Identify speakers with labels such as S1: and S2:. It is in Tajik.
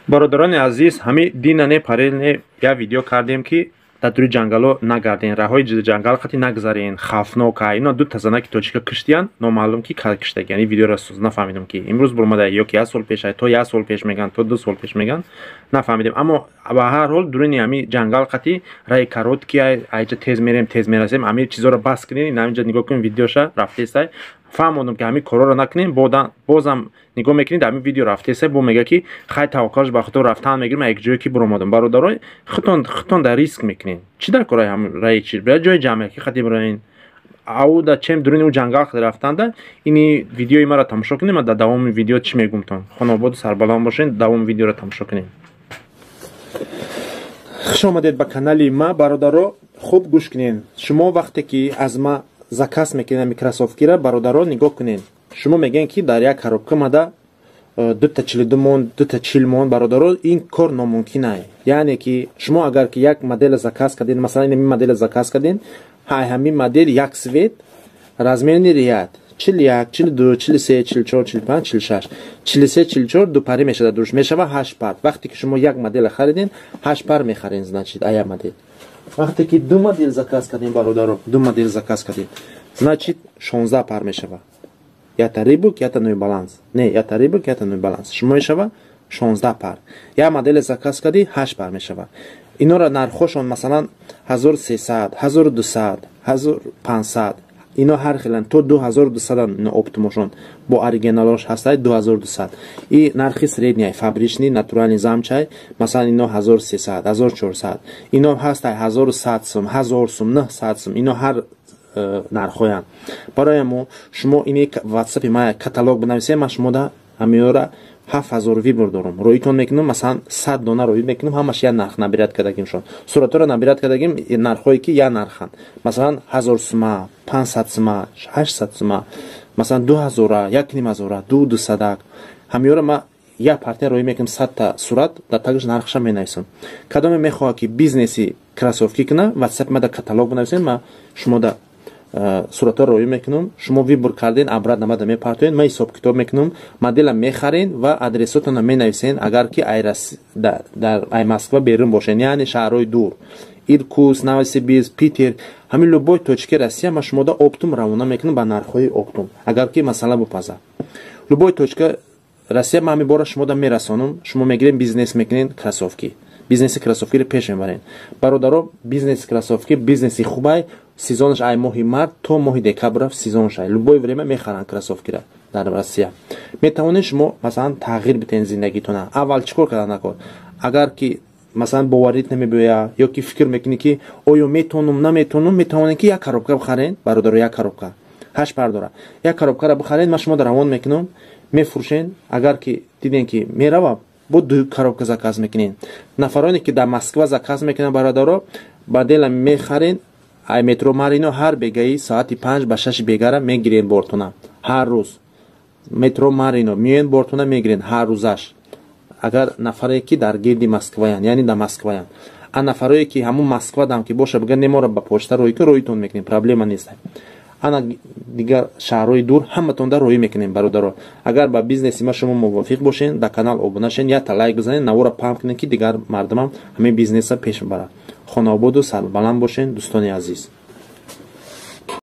S1: Бародарони азиз, ҳами дина не парелне як видео кардем, ки дар дури ҷангало нагарден, раҳои ҷангал қати нагзарен, хавфнока. Ино дута занаки тоҷика киштиян, номаълум ки кай киштагиян. Ин видеоро нафаҳмидем, ки имрӯз буромада ё ки як сол пеш, то як сол пеш меган, то 2 сол пеш меган, нафаҳмидем. Аммо ба ҳар ҳол, дуруни ҳами ҷангал қати раи короткий, айҷа тез мерем, тез мерасем. Ҳами чизоро бас кунем. Ин ҳаминҷа нигоҳ кунем, видеоша рафтесай. Фаҳмондам, ки ҳамин корҳоро накунем. Бозам нигоҳ мекунед, ҳамин видео рафтеса, бо мега, ки хай, таваккалш ба худо, рафтан мегирем. Як ҷое ки буромадам, бародаро, худтон дар риск мекунед. Чӣ дар кораи ҳам раи чи ҷои ҷамъиятӣ хати бироен, ау да чем дуруни ӯ ҷангал рафтанда. Ини видеои маро тамошо кунем. Ман дар давоми видео чӣ мегумтон. Хонободу сарбаланд бошед, давоми видеоро тамошо кунем. Хуш омадед ба канали ма, бародаро. Хуб гӯш кунед. Шумо вақте ки аз ма заказ мекунед ами кроссовкира, бародаро, нигоҳ кунед, шумо мегӯед, ки дар як коробка мада дута 42 мон, дута 40 мон. Бародаро, ин кор номумкин ай. Яъне ки шумо агар ки як модела заказ кардед, масалан, ин модела заказ кардед, ҳай, ҳамин модел, як цвет, размерный ряд 41, 42, 43, 44, 45, 46, 43, 44, ду пари мешавад, дуруш мешава ҳашт пар. Вақте ки шумо як модела хариден, ҳашт пар мехарен, значит, ая модел. Вақте ки ду модел заказ кардем, бародаро, ду модел заказ кардем, значит, 16 пар мешава. Ята Рибок, ята Нью Баланс, не, ята Рибок, ята Нью Баланс, шумо мешава 16 пар. Як модели заказ кардӣ, ҳашт пар мешава. Инора нархошон, масалан, 1300, 1200, 1500, ино ҳар хелан, то 2200. Ино оптом ошон бо оригиналош ҳастай 2200. И нархи средний, фабричный, натуральный замчай. Масалан, ино 1300, 1400, ино ҳастай 1100 сум, 1000 сум, 900 сум, ино ҳар нархҳоянд. Барои мо шумо ини ватсапи ма каталог бинависем, ман шумода ҳамиёра 7000 выбор дорум, роитон мекунам. Масалан, 100 дона роӣ мекунам, ҳамаш як нарх набирать кардагимшон, суратҳоро набирать кардагим, нархҳое ки як нарханд. Масалан, 1000 сума, 500 сума, 800 сума, масалан, 2000-а, 1500-а, ду дусадак, ҳамиёра ма як партия роӣ мекунам, 100-та сурат, дар тагаш нархша менависам. Кадоме мехоҳад, ки бизнеси кроссовки куна, ватсапи ма дар каталог бинависем, ма шумода суратҳоро роӣ мекунам. Шумо выбор карден, обратно мада мепартоед, ман ҳисоб китоб мекунам. Модела мехарен ва адресотонро менависен. Агар ки дар ай Москва берун бошен, яъне шаҳрҳои дур, Иркутск, Новосибирск, Питер, ҳамин любой точки Россия, ман шумода оптом равона мекунам ба нархҳои оптом. Агар ки масъала бупазад, любой точка Россия ман ҳамин бора шумода мерасонам. Шумо мегирен, бизнес мекунен, кроссовки, бизнеси кроссовкиро пеш мебарен. Бародаро, бизнеси кроссовки бизнеси хубай. Сезонаш ай моҳи март то моҳи декабр сезонш ай. Любое время мехаранд кроссовкира дар Россия. Метавонед шумо, масалан, тағйир битен зиндагитона. Аввал чӣ кор кардан накор? Агар ки, масалан, боварит намебиёяд ё ки фикр мекунӣ, ки оё метавонам, наметавонам, метавонед, ки як коробка бихарен, бародаро. Як коробка ҳашт пар дорад. Як коробкаро бихарен, ман шумо равон мекунам, мефурӯшен. Агар ки дидем, ки мерава, бо ду коробка заказ мекунен. Нафароне ки дар Москва заказ мекунанд, бародаро, ба дела мехарен, ай метро Марино ҳар бегаи соати 5 ба 6 бегара мегирен бортона. Ҳар рӯз метро Марино меоен, бортона мегирен ҳар рӯзаш. Агар нафаре ки дар гирди Москваянд, яъне дар Москваянд, а нафарое ки ҳамун Москва дам ки боша, бигӯянд, немора ба почта роӣ кун, роитон мекунем, проблема нест. Ана дигар шаҳрҳои дур ҳаматонда роӣ мекунем. Бародаро, агар ба бизнеси ма шумо мувофиқ бошен, дар канал обуна шен, якта лайк бизанед, навора паҳн кунед, ки дигар мардумам ҳамин бизнеса пеш барад. Хонаободу сарбаланд бошен, дӯстони азиз.